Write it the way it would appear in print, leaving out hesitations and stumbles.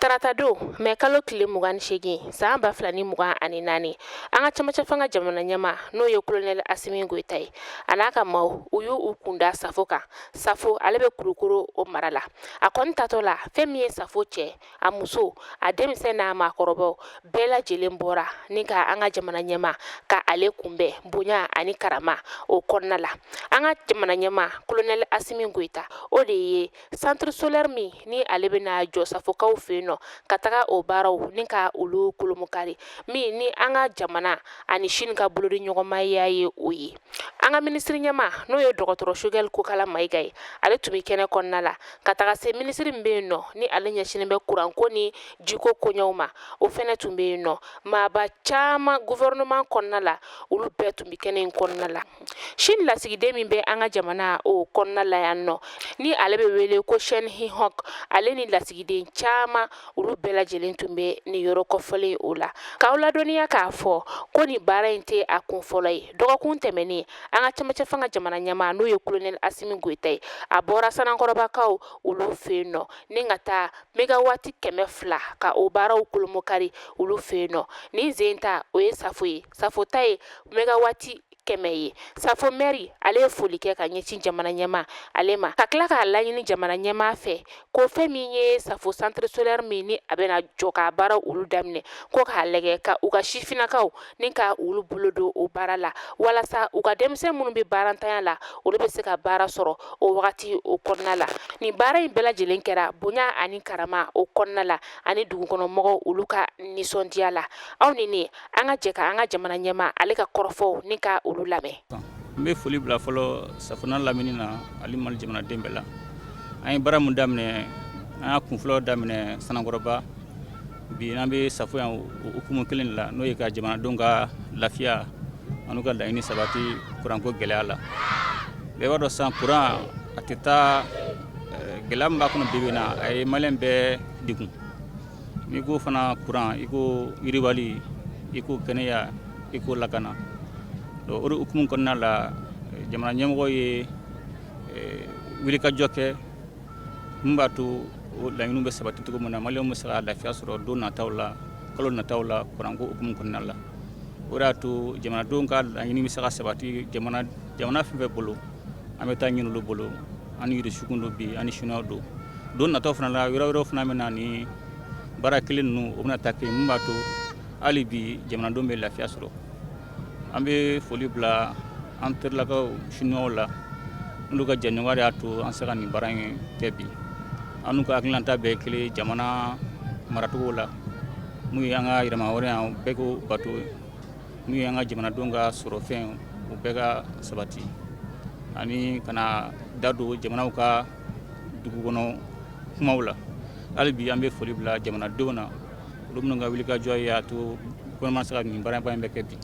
Tarata don, mɛ kalo tile 28, san 2024, an ka cɛmancɛ fanga jamana ɲɛmaa, n'o ye kolonɛli Asimi Goyita ye, a n'a ka maaw, u y'u kunda Safo kan. Safo, ale bɛ Kulukoro o mara la. A kɔni tatɔ la, fɛn min ye Safo cɛ, a muso, a denmisɛn n'a maakɔrɔbaw bɛɛ lajɛlen bɔra ni ka an ka jamana ɲɛmaa ka ale kunbɛn bonya ani karama o kɔnɔna la. An ka jamana ɲɛmaa kolonɛli Asimi Goyita, o de ye centre solaire min ni ale bɛna jɔ Safokaw fɛ yen nɔ, ka taga o baaraw ni ka olu kolomokari, min ni an ka jamana ani Chine ka bolodi ɲɔgɔnmaya ye o ye. An ka minisiri ɲɛmaa, n'o ye dɔgɔtɔrɔ Choguel Kokala Mayiga ye, ale tun bɛ kɛnɛ kɔnɔna la, ka taga se minisiri min bɛ yen nɔ ni ale ɲɛsinnen bɛ kuranko ni jiko koɲɛw ma, o fɛnɛ tun bɛ yen nɔ. Maaba caman gouvernement kɔnɔna la, olu bɛɛ tun bɛ kɛnɛ in kɔnɔna la. Chine lasigiden min bɛ an ka jamana o kɔnɔna la yan nɔ, ni ale bɛ wele ko Chen Hihong, ale ni lasigiden caman, olu bɛɛ lajɛlen tun bɛ nin yɔrɔ kɔfɔlen o la. K'aw ladɔnniya k'a fɔ ko nin baara in tɛ a kun fɔlɔ ye. Dɔgɔkun tɛmɛnen, an ka cɛmancɛ fanga jamana ɲɛmaa, n'o ye kolonɛli Asimi Goyita ye, a bɔra Sanankɔrɔbakaw olu fɛ yen nɔ ni ka taa mégawati 200 ka o baaraw kolomokari olu fɛ yen nɔ. Nin sen ta, o ye Safo ye. Safo ta ye mégawati 100 ye. Safo mɛri, ale ye foli kɛ ka ɲɛsin jamana ɲɛmaa ale ma, ka tila k'a laɲini jamana ɲɛmaa fɛ ko fɛn min ye Safo centre solaire min ni a bɛna jɔ k'a baara olu daminɛ, ko k'a lajɛ ka u ka sifinnakaw ni ka olu bolo don o baara la, walasa u ka denmisɛn minnu bɛ baarantanya la, olu bɛ se ka baara sɔrɔ o wagati o kɔnɔna la. Nin baara in bɛɛ lajɛlen kɛra bonya ani karama o kɔnɔna la, ani dugukɔnɔmɔgɔw olu ka nisɔndiya la. Aw ni ne, an ka jɛ ka an ka jamana ɲɛmaa ale ka kɔrɔfɔw ni ka olu lamɛn. N bɛ foli bila fɔlɔ Safo n'a lamini na ani Mali jamanaden bɛɛ la. An ye baara min daminɛ, an y'a kunfɔlɔ daminɛ Sanankɔrɔba, bi an bɛ Safo yan, o hukumu kelen de la, n'o ye ka jamanadenw ka lafiya an'u ka laɲini sabati kuranko gɛlɛya la. Bɛɛ b'a dɔn sisan, kuran a tɛ taa, gɛlɛya min b'a kɔnɔ bi bi in na, a ye maliyɛn bɛɛ degun. N'i ko fana kuran, i ko yiriwali, i ko kɛnɛya, i ko lakana. Donc o de hukumu kɔnɔna la, jamana ɲɛmɔgɔ ye wulikajɔ kɛ min b'a to o laɲiniw bɛ sabati cogo min na, maliyɛnw bɛ se ka lafiya sɔrɔ don nataw la, kalo nataw la, kuranko hukumu kɔnɔna la. O de y'a to jamanadenw ka laɲini bɛ se ka sabati jamana jamana fɛn fɛn bolo, an bɛ taa ɲini olu bolo. An ni Irisiw don bi, an ni Chinois don. Don nataw fana la, yɔrɔ wɛrɛw fana bɛ na ni baara kelen ninnu, o bɛna taa kɛ min b'a to hali bi jamanadenw bɛ lafiya sɔrɔ. An bɛ foli bila an terilakaw Chinois la, n'olu ka jɛɲɔgɔnya de y'a to an se ka nin baara in kɛ bi. An n'u ka hakilinata bɛɛ ye kelen jamana maracogo la, mun ye an ka yɛrɛmahɔrɔnya bɛɛ ko bato, mun ye an ka jamanadenw ka sɔrɔfɛn o bɛɛ ka sabati, ani kana da don jamanaw ka dugu kɔnɔ kumaw la. Hali bi an bɛ foli bila jamanadenw na, olu minnu ka wulikajɔ y'a to gouvernement se ka nin baaraba in bɛɛ kɛ bi.